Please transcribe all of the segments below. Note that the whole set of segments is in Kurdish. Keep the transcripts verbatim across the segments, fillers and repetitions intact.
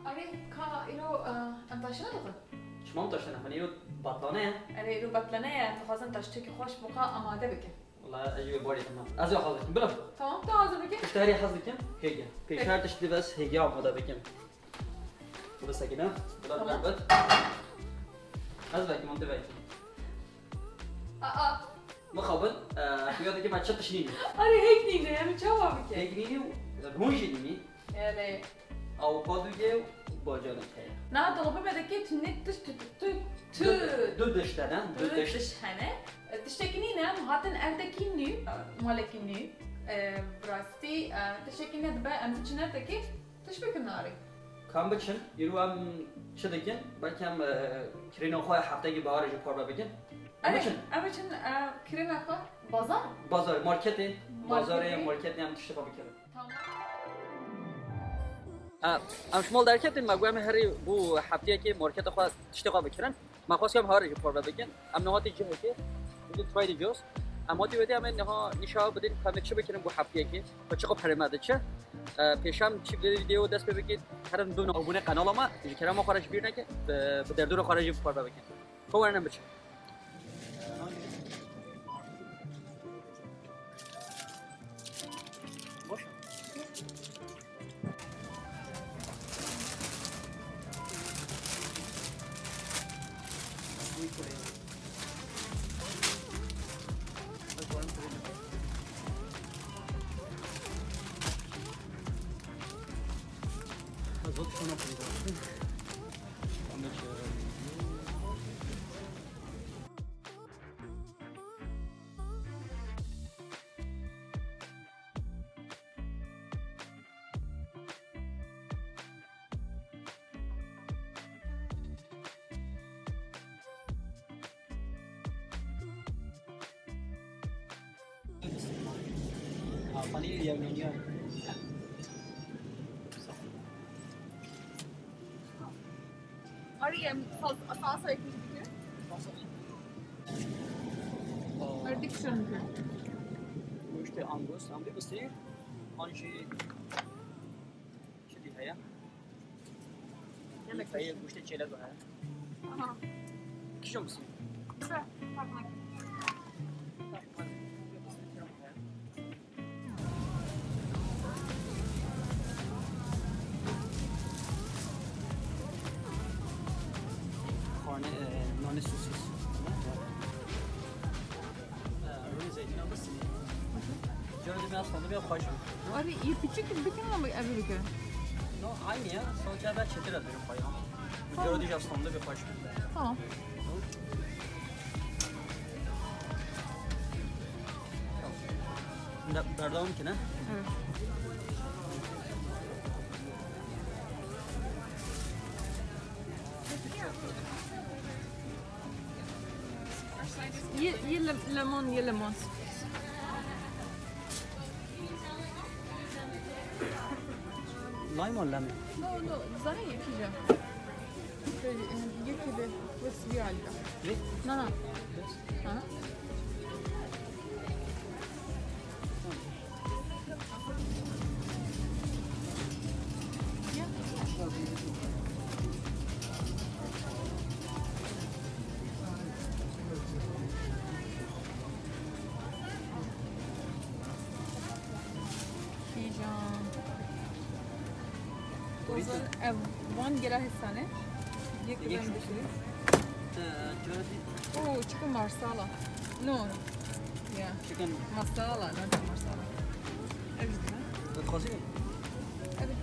Erê, ka îro, e, em taştine dixin? Çima em taştine? Hani îro betlane ye. Erê, îro betlane ye, em dixwazin taştêkî xweş bo ka amade bikin. Wala ez jî wê barê dima. Ez ê hazir kim. Bila. Tamam, tu hazir bikin. Tiştê herî hez dikim, hêgiya. Pêşer tiştê divê ez hêgiya amade bikim. Bila sekine. Bila Tamam. Derbet. Ez vekim, hûn divekî. Aa. Mixabin, e, xuya dike me çi tişt nîne. Erê, hêk nîne, em çawa bikin? Hêk nîne û hûn jî nînî. Erê. Avokado ye û bacaran heye. Na dolabê me de kê tu ne tişt tu, tu, tu, tu. Du, du tişt hene, du tişt. Du tişt hene. E, tiştekî nîne, em hatin erdekî nû, e, malekî nû. E, bi rastî, e, tiştekî nedibe, em biçin erdekî, tişt bikin narê. Ka em biçin, îro em çi dikin? Belkî em, e, kirêna xwe ya hefteyekî biharê jî parve bikin. Em Erê, biçin. Em biçin, e, kirêna xwe bazar? Bazar, marketê. Marketê. Bazarê, marketê em tiştê xwe bikirin. Tamam. E, em ji mal derketin, me got em ê herî bo hefteyekê marketa xwe tiştê xwe bikirin. Me xwest em harê jî parve bikin. Em niha hatî cihekê, bû Trader Joe's. Em hatî wêdî em ê niha nîşa bidin ku em ê çi bikirin bo hefteyekê, ku çiqas perê me diçe. E, pêşem çi vê vîdeo dest pê bikî, herin bibin abone qenala me, ji kerema xwe re ji bîr neke, bi, bi derdora xwe re jî parve bikin. Xwe werin em biçin. Boş. Arî em sas-, salsa ekmek bikin. Arî dikişin bikin. Goştê angus, em bibistî. An jî çi dî heye? Gelek heye, goştê çêlek heye. Aha. Kişon bisî. Kısa, takmak. Xane, e, nane sosis. E, rûnê zeytîna bisinî. Cara dibê ez fandibê xweş bû. Arî, yê piçik bikin ama ev bikin. No, aynı ya. Sadece ben çetir atıyorum payına. Bu Tamam. Cara dibê ez fandibê xweş bû. Tamam. Ne, berdewam ki ne? Evet. Yê, yê lem-, lemon, yê lemon. Limon, lemon. No, no, zahî yekî jî. Şey, e, yekî de wis vî alî de. Ne? Na, na. Bes. Aha. Kîjan. Ozan, ev, van gela hesane. Yek ben dişi. Ee, cara dî. Oo, chicken marsala. No. Yeah. Chicken. Masala, not marsala. Evet. Dixwazî? Evet.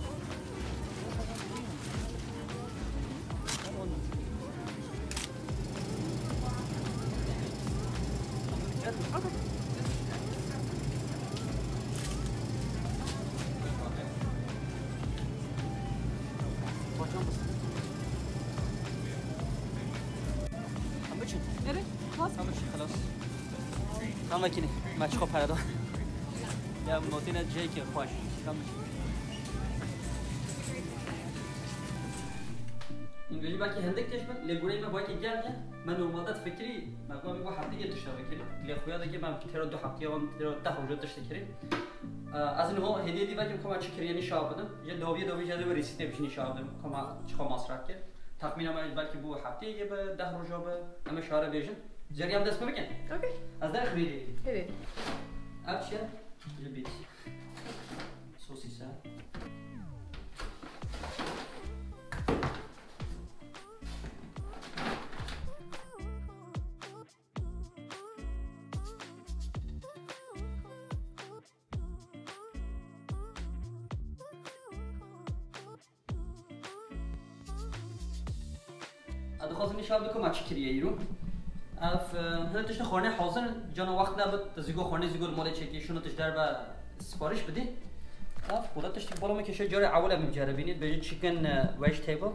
Em biçin. Erê, bas. Em biçin, xelas. Em vekinê, me çiqo pere da. Ya motîne cihekî xweş. Em biçin. Îngilîzî belkî hindik keş bin, lê gureyê me belkî germ e. Me normalde difikirî, me got, me got hefteyê tişta bikin. Lê xuya dike me têra du hefteyê an, têra deh roja tişt dikirin. Ez niho hêdî hêdî vekim koma çi kiriye nîşa bidim. Ji dawiyê dawî jê re resîtê bijî nîşa bidim koma çiqa masraf kir. Texmîna me belkî bû hefteyê be, deh roja be, em ê şare bêjin. Ceryan dest pê bikin. Okey. Ez derxim hêdî. Hêdî. Ev çi ye? Ji bît. Sosîs e. Ez dixwazim nîşan bidim ma çi kiriye îro. Ev, e, hin tiştê xwarinê hazir in, cana wext nebit, tu zîgo xwarinê zîgo li malê çêkî, şûno tu ji derve sipariş bidî. Ev, wela tiştê bala min kêşe carê ewil em ceribînî, bêjin chicken, e, vegetable.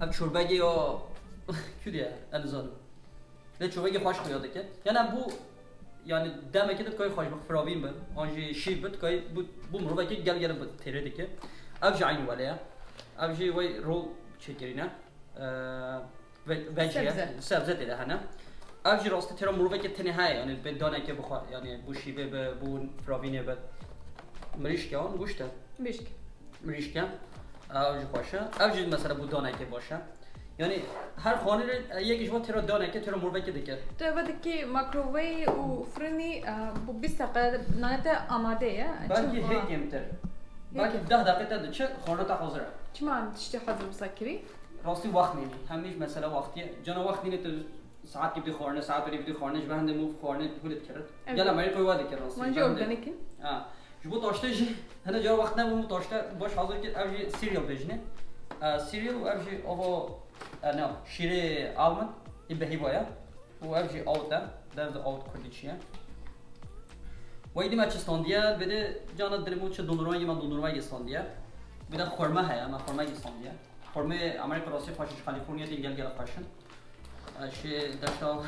Ev çorbegê ya, kû diye, ez nizanim. Lê çobekî xweş xuya dike. Yanî bû, yanî demekê de dikayê xweş bi firavîn bi. An jî şîr bi, dikayê bû, bû mirovekî gel gel bi têrê dike. Ev jî eynî wele ye. Ev jî wey rol çêkirîne. Ee, ve-, vecî ye. Sebze. Sebze tê de hene. Ev jî rastî têra mirovekê tenê heye. Yanî bi danekê bixwe. Yanî bû şîvê bi, bû firavînê bi. Mirîşk e, an goşt e. Bişk. Mirîşk e. Ew jî xweş e. Ev jî mesela bû danekê baş e. Yanî her xanî re, e, yek ji wan têra danekê, têra mirovekê dike. Tu eve dikî microwave û frinî, e, bû bîst deqe nane te amade ye. Belkî Çima? Hê kêmtir. Belkî deh deqe te diçe, xanî te hazir e. Çima em tiştê hazir wisa kirî? Rastî wext nînî. Hemî ji mesela wextî ye. Cana wext nînî tu saet gibi xwarinê, saet wî bidî xwarinê, ji ber hindê mûv xwarinê hûlê dikirin. Evet. Gel Amerîka wê dikir rastî. Wan jî organik in. Ha. Ji bo taştê jî, hene cara wext nebû, min taşte baş hazir kir, ev jî cereal bêjinê. E, cereal û ev jî ava, e, ne, şîrê almond, ê behîva ye. Û ev jî oat e, derdi oat kurdî çi ye. Wey dî me çi standiye, bide cana dilê min çi dondurma ye, me dondurma ye standiye. Bide xurme heye, me xurme ye standiye. Xurmê Amerîka rastî xweş in, ji California tên gel gel xweş in. E, şê deşta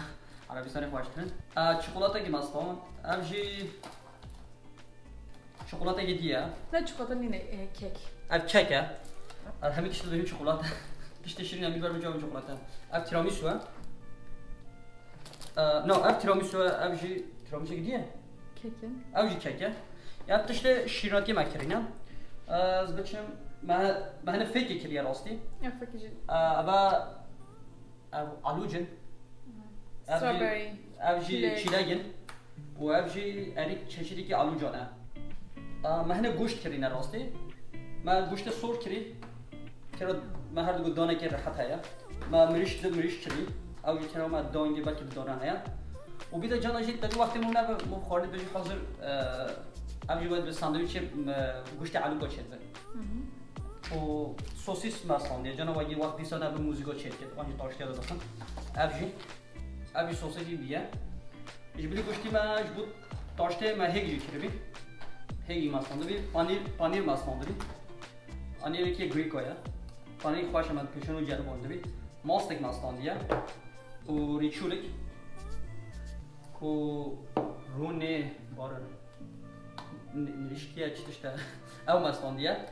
Erebîstanê xweştir in. E, çikolatekî me stand, ev jî çikolatekî dî ye. Ne çikolata nîne, e, kek. Ev kek e. Ev hemî tiştê dibêjin çikolata. Tiştê şirîn hemî ber min cavin çikolata. Ev tiramisu e. E, no, ev tiramisu e, ev jî tiramisu dî ye. Kek in. Ev jî kek e. Ya tiştê şîrînatiyê me kirîne. Ez biçim, me, me hene fêkê kiriye rastî. Ya fekî jî. E, eva, ev alûc in. Ev jî, Strawberry. Ev jî Çilek. Çilek in. Û ev jî erî çeşidekî alûcan e. E, me hene goşt kirîne rastî. Me goştê sor kirî. Kero me her du danekê rehet heye. Me mirîş di mirîş kirî. Ew jî kero me dangê belkî bi dana heye. Û bir de cana jî te du wextê min nebe, min xwarinê bêjî hazir, e, ev jî wê bi sandwîçê, e, goştê alûka çêdibe. Hı hı. Û sosis me standiye. Cana wegî wext dîsa nebe mûzîka çêdikir. An jî taştiya de dixin. Ev jî, ev jî sosikî bîye. Ji bilî goştî me ji bo taştê me hêg jî kiribî. Hêgî me standibî. Panîr, panîr me standibî. Panîrekî Grîko ye. Panîrî xweş e, me dikişin û ceribandibî. Mastik me standiye. Û rîçûlik. Ku rûnê barin. Ni-, nirişkiye çi tişt e? Ew me standiye.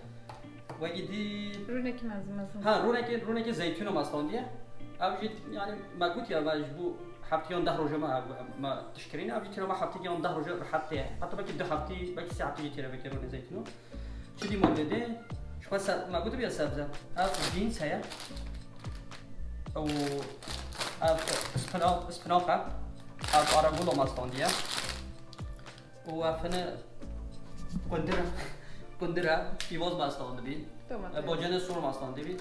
Wekî dî Rûnekî mezin mezin. Ha, rûnekê, rûnekê zeytûno me standiye. Ew jî, yanî, me gotiye ve ji bo heftiyan deh roje me, me tişt kirîne. Ev jî têra me heftekî yan deh roje rehet tê. Heta belkî du heftî, belkî sê heftî jî têre vekê rûnê zeytûno. Çi dî mol dê? Ji xwe se-, me gotibiye sebze. Ev beans heye. Û ev spina-, spinaq e. Ev aragola me standiye. Û ev hene qundir e. Qundir e. Pîvaz me standibî. Domates. Bacanê sor me standibî.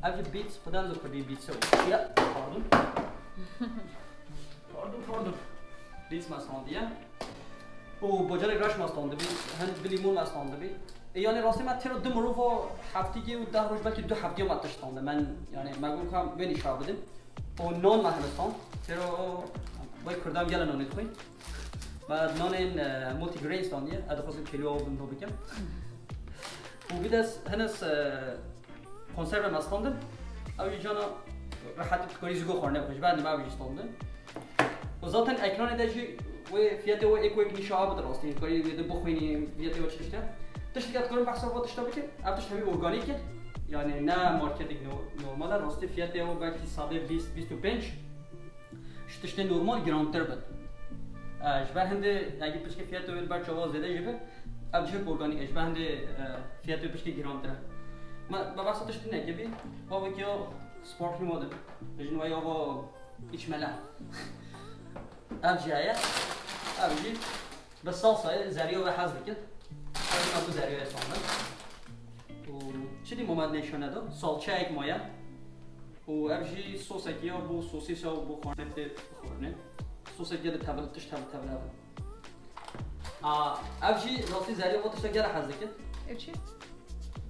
Ev jî beets, xwedem ze kurdî beets e. Ya, pardon. Pardon, pardon. Beets me standiye. Û bacanê reş me standibî. Hin bi lîmon me standibî. E, yanî rastî me têra du mirova heftikê û deh roj belkî du heftiya me tişt stande. Men, yanî me got ka wê nîşa bidim. Û nan me hene stand. Têra wey kurdan gele nanê dixwîn. Me nanên, e, multigrain standiye. Ez dixwazim kêliya wan bikim. Û bir de s-, hene s-, e, konserve me standin. Ew jî cana rehetî tu karî zîgo xwarinê bixwî. Ji ber me ew jî standin. Û zaten ekranê de jî wê fiyetê wê êk wêk nîşa bide rastî. Tu karî wê de bixwînî fiyetê wê çi tişt e. Tişteke dikarim behsa vê tişta bikim. Ev tişt hemî organîk e. Yanî ne marketek no-, normal e. Rastî fiyetê wê belkî sedê bîst, bîst û pênc. Ji tiştê normal girantir bin. E, ji ber hindê, hegî piçkê fiyetê wê li ber çawa zêde jî be, Ev cihek organîk e, ji ber hindê, e, fiyatê piştî girantir e. Me, me behsa tiştî nekebî, ev wekî ya sparkling water. Bêjin wê ya va içmele. Ev jî heye. Ev jî bi salsayê zerya ve hez dikin. Ev jî me bu zeryayê standin. Û çi dî Muhammed nêşane da? Salçeyek maye. Û ev jî sosekî ya bo sosîsa û bo xwarinê tê xwarinê. Sosekî ya de tevil, tişt tevil tevil ev. A, ev jî rastî zerya bo tişta gele hez dikin. Ev çi?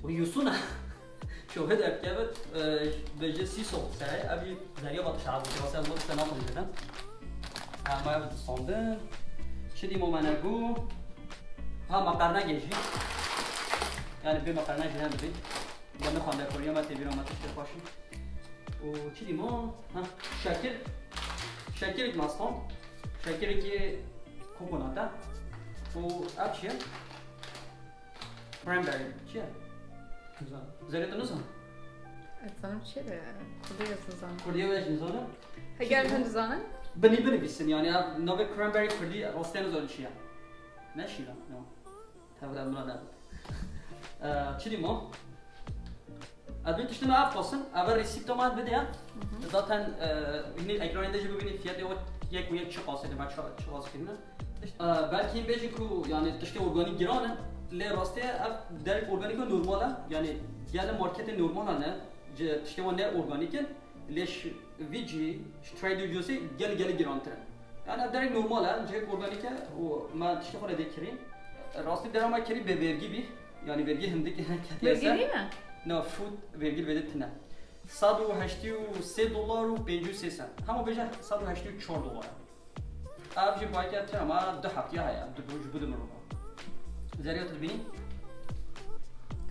Û yusûn e. Şohê derkeve, e, bêje sea salt serê, ev jî zerya bo tişta hez dikin. Wasa bo tişta naxwin jêde. Ama ev standin. Çi dî Muhammed bu? Ha, makarna gejî. Yani bir makarna jî hem bir. Demê xwendekariya me tê bîra me tiştê xweş in. Û çi dî ma? Ha, şekir. Şekirek me stand. Şekirekî kokonat e. Û ev çi ye? Cranberry. Çi ye? Nizanim. Zerê tu nizan? Ez zanim çi ye de, kurdî ez nizanim. Kurdî ez nizanim. Heger hûn dizanin? Binî binivîsin yani, ev navê cranberry kurdî rastî nizanim çi ye. Ne şîra? No. Tevra min ne. Ee, çi dî ma? Ez bin tiştê me ev qasin, ev resîpta me bide ya. Zaten, e, hinî ekranê de jî bibînî fiyatê o yek û yek çi qasê de, me çi, çi qas kirine. E, belkî hîn bêjin ku, yani, tiştê organîk giran in, lê rastê ev derek organîk normal e. Yani, gele marketê normal ne, ci, tiştê wan ne organîk in, lê ji vî cî, ji Trader Joe'sê gel, gelê girantir e. Yani, ev derek normal e, cihek organîk e û me tiştê xwe re dê kirî. Rastî dera me kirî bê vergî bî. Yani vergî hindik ketiye ser. Vergî değil mi? No, food vergî bê tine. Sed û heştê û sê dolar û pêncî û sê sent. Hema bêje sed û heştê û çar dolar. Ev jî bayke tine ama du heftiya heye. Du, ji bu du mirova. Zerya tu dibînî?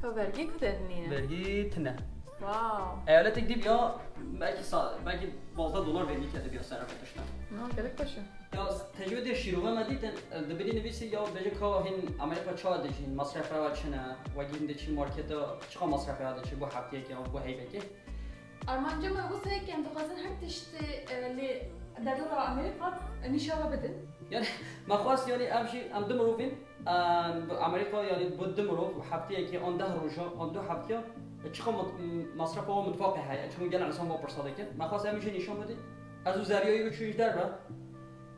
Ka vergî ku de nîne? Vergî tine. Wow. Eyaletek dî ya belkî sa-, belkî pazdeh dolar vergî kete biya sera tiştan. No, gelek baş e. Ya tecrübe de şîrove me dîtin, e, di bilî nivîsî ya bêje ka hîn Amerîka çawa dijîn, masrafê wa çi ne, wegî hîn diçî marketa, çiqa masrafê wa diçî bo heftiyekê ya bo heyvekê. Armanca me wisa ye ke em dixwazin her tiştê, e, lê derdora Amerîka, e, nîşa we bidin. Yani, me xwest, yani, ev jî em du mirovîn, em bi Amerîka, yani, bi du mirov heftiyekê an deh roja, an du heftiya, e, çiqa mat-, masrafa wa mitfaqê heye, çimkî gelek insan wa pirsa dikin. Me xwest em jî nîşan bidin. Ez û Zeryayê û çûyî ji derve.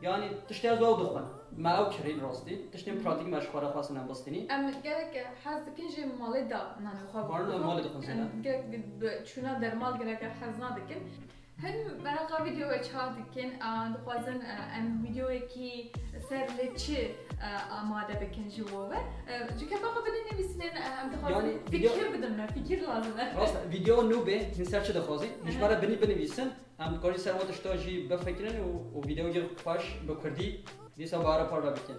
Yani, tiştê ez ew dixwin. Me ew kirîn rastî. Tiştên pratîk me ji xwe re xwestin em bistînî. Em gelek hez dikin jî malê de nanê xwe bixwin. Malê dixwin zêde. Em gelek bi, bi çûna dermal gelek hez nadikin. Hin meraqa vîdeoyê çawa dikin, a, dixwazin, e, em vîdeoyekî ser lê çi, e, amade bikin ji bo we. E, cike baxa binivîsînin, e, em dixwazin Yani, fikir vîdeo- bidin me, fikir lazim e. Rast, vîdeo nû bê, hin ser çi dixwazî? Ji Aha. me re binî binivîsin. Em dikarî ser wan tişta jî bifikirin û, û vîdeoyê xweş bi kurdî dîsa bahara parve bikin.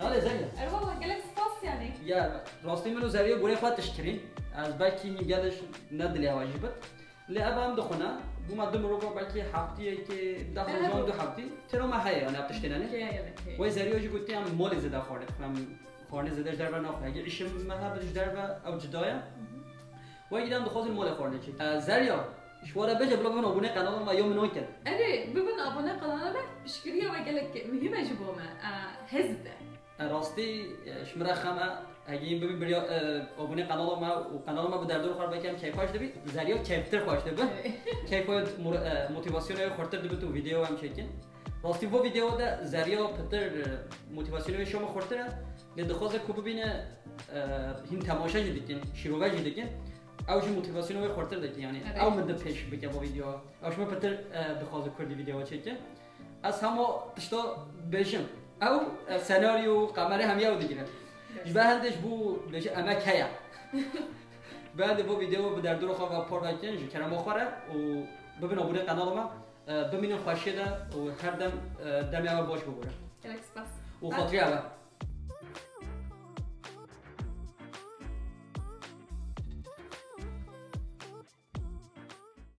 Nalê Zerya. Erwala gelek spas yani. Ya, rastî min û Zerya gorê xwe tişt kirîn. Ez belkî hîn gelek ne dilê hewa jî bit. Lê ev em dixwine. Bû me du mirova belkî heftiyekê deh Ehe, rojan bu- du heftî. Têro me heye yani ev tiştê nenê. Keye gelek heye. Wê Zerya jî gotî em malê zêde xwarinê dixwin. Em xwarinê zêde ji derve naxwe. Hegî îşê me hebe ji derve ew cida ye. Hı hı. Wê gî de em dixwazin malê xwarinê çêkin. E, Zerya, ji we re bêje bila bibin abonê qenala me ya min nakin. Erê, bibin abonê qenala me, piştgiriya we gelek muhîm e ji bo me. E, hez dide. E, rastî, e, ji min re xem e, hegî bibin biriya, e, abonê qenala me û qenala me bi derdor xwe re belkî em keyfxweş dibî, Zerya keyftir xweş dibi. Erê. Keyfa mor-, e, motivasyona wê xurtir dibit û vîdeo em çêkin. Rastî vo vîdeo de Zerya pitir, e, motivasyona wê şoma xurtir e. Lê dixwaze ku bibîne, e, hîn temaşe jî dikin, şîrove jî dikin. Ew jî motivasyona wê xurtir dikin, yani Evet. ew min di pêş bike bo vîdeo. Ew ji min pitir, e, dixwaze kurdî vîdeo çêke. Ez hema tişta bêjim. Ew, e, senaryo, kamera hemiya ew digire. Ji ber hindê ji bo bêje emek heye. Ji ber hindê bo vîdeo bi derdora xwe ve parve kin, ji kerema xwe re û bibin abonê qenala me. E, bimînin xweşiyê de û her dem, e, demê we baş bibûre. Gelek spas. Û xatirê we.